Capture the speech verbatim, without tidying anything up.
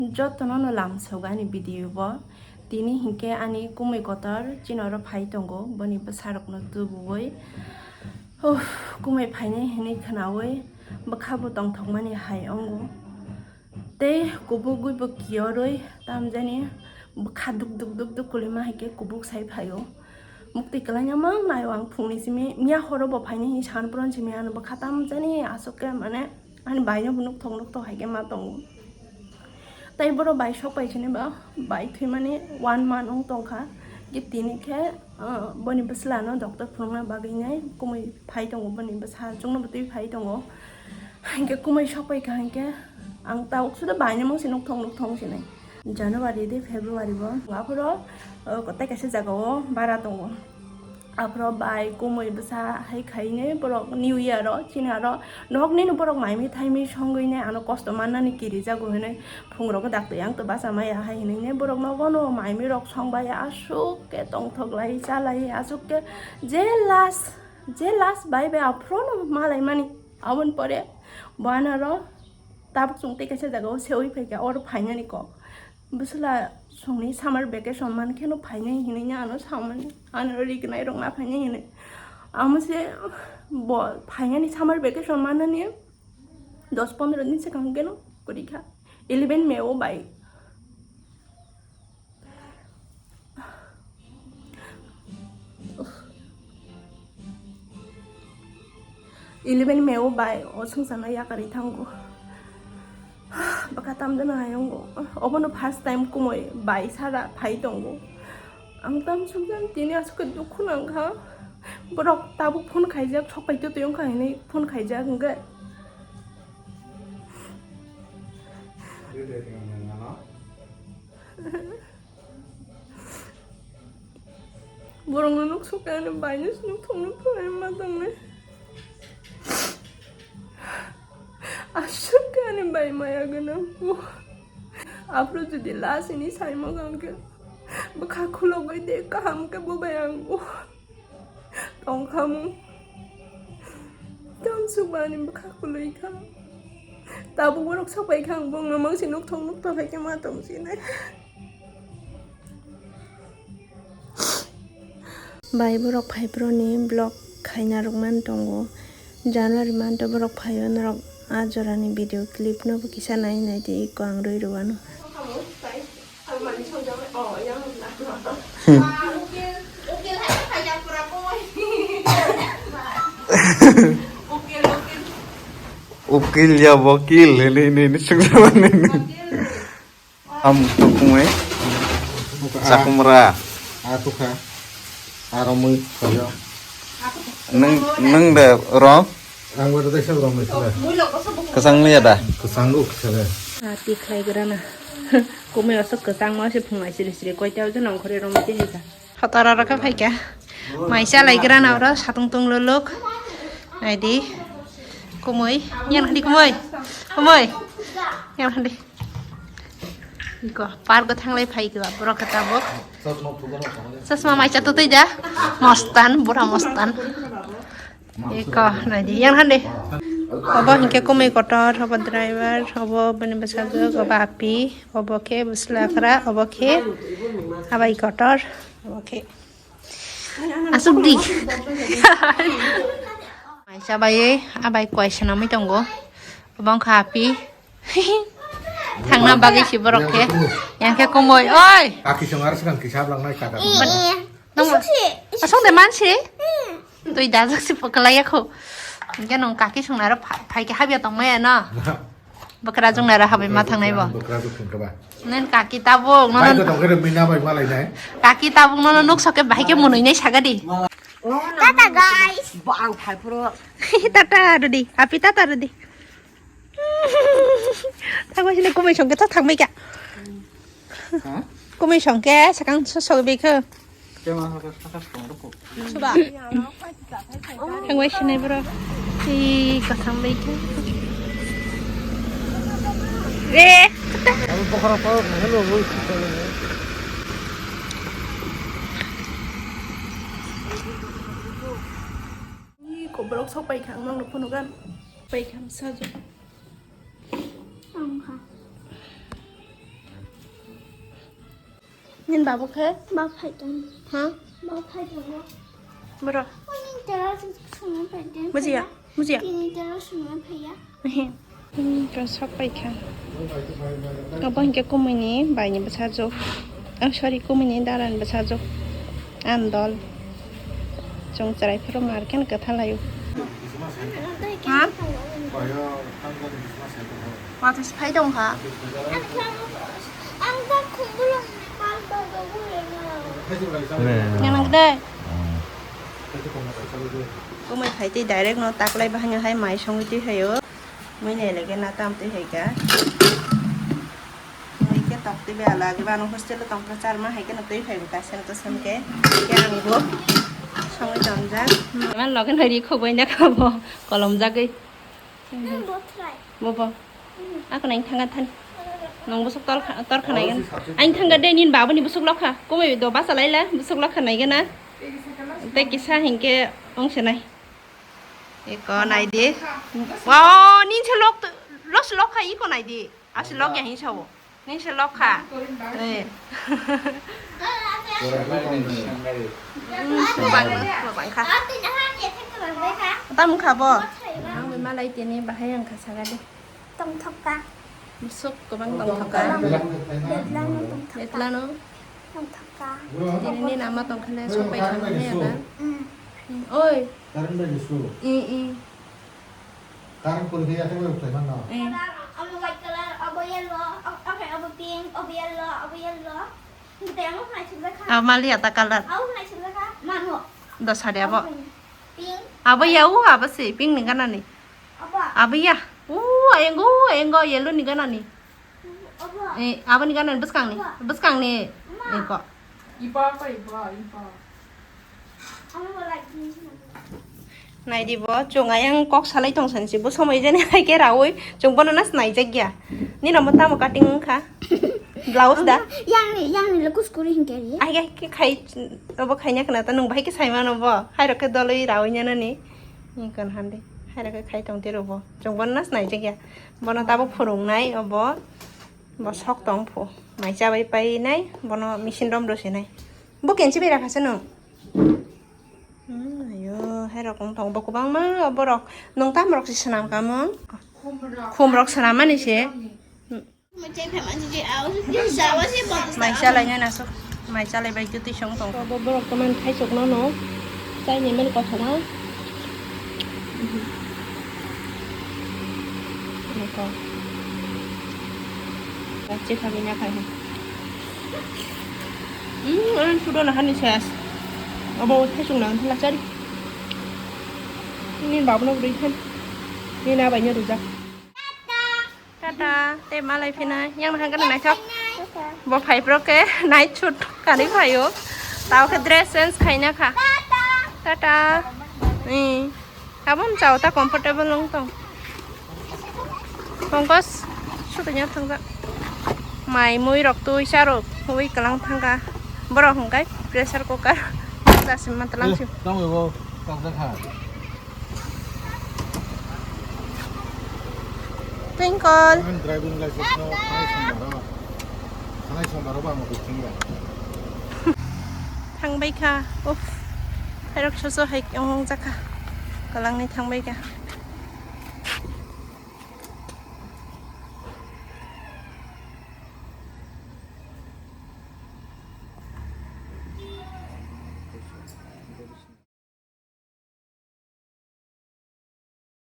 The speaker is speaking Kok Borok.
Jotono no lamsok ani video bo. Tini hinkhe ani kumui kotor chini oro phai tongo, boni bwsarokno tubuwi. Uff, kumui phainai hinwi khwnawi bwkha bo tongthokmani hai wngo. Tei kubugwi bo kiyorwi tamjani bwkha duk duk duk duk kwlwima hai khe kubuk sai phaio. Muktwi kwlaina mang naio ang phungni simi, miya horo bo phainai hinwi san puron simi ano bwkha tamjani aswk khe mane ani baino bo nukthok nukthok hai khe ma tongo. Tei borok bai sok pai sini ba bai thwimani one month wng tongkha. Khe tini khe, ah, boni bwsla no doctor phunukna bagwi nai kumui phai tongo, boni bwsa chwngno bwtwi phai tongo. Hinkhe kumui sok pai kha hinkhe ang tabuk suda baino mungsi nukthok nukthok sinai. January tei February bo aphuru, ah, kotai kaisa jaga o bara tongo. Aphuru bai kumui bwsa hai khainai borok New Year o chini aro nokni no borok maimi thaimi songwi nai ano kosto mannani kirijago hinui phungrok daktwi ang to bacha maya hai hinui nai borok nogo no maimi rok songbai aswk khe tongthok lai chalai aswk khe je last je last bai bai aphuru no malai mani aboni pore bo ano aro tabuk chwng tei kaisa jaga o seui phaikha oro phainani kok. Bwsla songni summer vacation man kheno phainai hinui no ano samani, ano rignai rok ma phainai hinui. Amo se bo phainani summer vacation manani dos pondro din swkang keno kwrwi kha. Eleven May o bai. Eleven May o bai o swngcharno yakarwi thango. Bwkha tamjano ayongo. Obono first time kumui bai sara phai tongo. Ang tam sukjan tini aswk khe dukhu nangkha. Borok tabuk phone khaijak, sok pai twi twi wngkha hinui phone khaijak hwnkhe. Borokno nuk sok ani baino nuk thok nuk thok ani ma tongnai. Aswk khe ani bai maya gwnang bo. Aphuru jodi last ini saimung ang khe bwkha khulogwi de kaham khe bo bai ang bo. Tongkhamung. Tamsukmani bwkha kwlwi kha. Tabuk borok sok pai kha, ang bongno mangsi nukthok nukthok hai khe ma tongsinai. Bai borok phaiphuru ni vlog khaina rwk man tongo. January month o borok phaio norok a jora ni video clip no bo kisa nai nai di iko ang rwi rwano. Ukil ya wakil, ini, ini, ini, sunglaman ini. Am tukung eh. Sakumra. Atuka. Aromui, kayo. Neng, neng de ro. Ang wada desa romui sila. Kesang ni ada. Kesang u kesala. Ati khlai grana. Kumui aswk kwchangma se phungai siri siri koita uju nongkhore romwi tini ta. Phataro rokha phaikha. Mai chalai grana oro satung tung luluk. Naidi. Kumui. Yan khandi kumui. Kumui. Yan khandi. Iko park o thanglai phaikha borok khe tabuk. Chosma mai cha tutui da. Mostan, bura mostan. Eko, naidi, yang hande. Obo hinkhe kumui kotor, obo driver, obo bini bwsajwk, obo api, obo khe bwsla kwra, obo khe abai kotor, obo khe aswk di. Maisa bai, abai koi swnamwi tongo. Obo wngkha api. Thangna bagwi si borok khe. Yang khe kumui, oi. Kaki song ar swkang kisa bwlak nai kaka. Nang asong de mansi? Twi dajak si pakalai yakho. Hingke nong kaki song naro phai ke habya tong maya no. Bwkra jong naro habai ma thangnai bo. Bwkra jong thung kaba. Nen kaki tabuk no. Bai ko tong kere mina bai malai nai. Kaki tabuk no nuk soke bai ke munui nai sagadi. Tata guys. Bo ang phai phuro. Tata rudi. Happy tata rudi. Thangma sini kumui songke ta thangbai kha. Ha? Kumui songke sakang so sogbi kha. Kema ha ka ka tong ro ko. Suba. Thangbai sini bro. Hi ka thangbai kha. Re. Abo bokra pa hello. Ni ko borok sok pai kha, ang nokno phunukha. Pai kha, sajak. Ang kha. Nin babu khe? Ba phai tong. Ha? Ba phai tong. Bro. Ani tera sungna phai den. Bujiya, bujiya. Tini tera sungna phai ya. Ehe. Hmm, to sok pai kha. Abo hinkhe kumui ni bai ni bwsajwk. Oh, sorry, kumui ni dara ni bwsajwk. Andol. Chwng chwrai phuru mar khe kwtha laio. Ha? Watwi se phai tong kha. Nang nang de. Kumui phai twi direct no taklai bahai no hai mai songwi twi haio. Mui nai lege na tam twi hai kha. Mui khe tok twi be ala age bano hostel o tong kha charma hai khe no twi phai bo kaisa no kaisa khe. Khe ang bo songwi tonjak. Man loge no ri khogoi na kha bo kolom jagwi. Bo bo. Ako nang thanga than. Nang busuk tor kha, tor kha nai gan. Ang thanga de nin babu ni busuk lokha. Kumui do basa laila busuk lokha nai gana. Tei kisa hinkhe ong se nai. Eko nai di. Wow, nin se lok, los lokha iko nai di. Asi lok ya hin sawo. Nin se lokha. Eh. Hmm, bang, bang kha. Tam kha bo. Ang bai malai tini bahai ang kha saga de. Tongthokka. Busuk kwbang tongthokka. Betlano tongthokka. Betlano tongthokka. Tini ni nama tongkhale sopai khamani eba. Mm. Mm, oi. Current bai gusu. I, i. Current pori khe yathai bai uthai manno. Eh. Abo white color, abo yellow, o-, okay, abo pink, abo yellow, abo yellow. Tei amo khnai chhurjakha. Abo mali ata color. Abo khnai chhurjakha. Mano. Dosa de abo. Abo pink. Abo ya u abo se pink ni gana ni. Abo. Abo ya. U, ayang go, ayang go, yellow ni gana ni. Abo. Eh, abo ni gana ni bwskang ni. Abo. Bwskang ni. Ma. Eko. Iba apa iba, iba. Naidi bo, chwng ayang kok salai tong sani si, bo somoi jani hai khe raui, chwng bono nas naijak ya. Nino mo tamo cutting wngkha? Blouse da? Yang ni, yang ni le kuskuri hinkhe ri. Ai gai khe khai, obo khaina khna ta nwng bahai khe sai mano bo. Hai rok khe doloi raui nani. Ni kon hande. Hai rok khe khai tong tiro bo. Chwng bono nas naijak ya. Bono tabo phurung nai obo. Bo sok tong phu. Mai chabai pai nai. Bono machine rom rw se nai. Bo kenchi bai rakha se no. Hmm, ayo, hai rok wng tong bo kwbangma borok. Nwng tam rok se swnam ka mung? Khum rok swnam mani se. Mai chalai nai nasuk. Mai chalai bai twi song tong. Bo borok kwmani thaisok no no. Chai ni mel kotha na. Niko. Chikha bini akhai hai. Hmm, orang sudah nahan ni ses. Abo thai sung nahan thela chari. Ini babu no beri kan. Ini na banyak rujak. Tata, te malai phina. Yang nahan kan naithok. Bo phai pro ke night shoot kani phaio. Tao ke dress change khaina kha. Tata. Ni. Abon chao ta comfortable long tong. Pongkos, sutunya thangka. Mai mui rok tui charok, ui kalang thangka. Borok hwnkhe pressure cooker. Dasim matalang si. Tong ego, tak tak ha. Twinkle. Driving license no, khai sambaro. Khai sambaro ba mo kuchinga. Thangbai kha. Uff. Hairok soso hai ong jakha. Kalangni thangbai kha.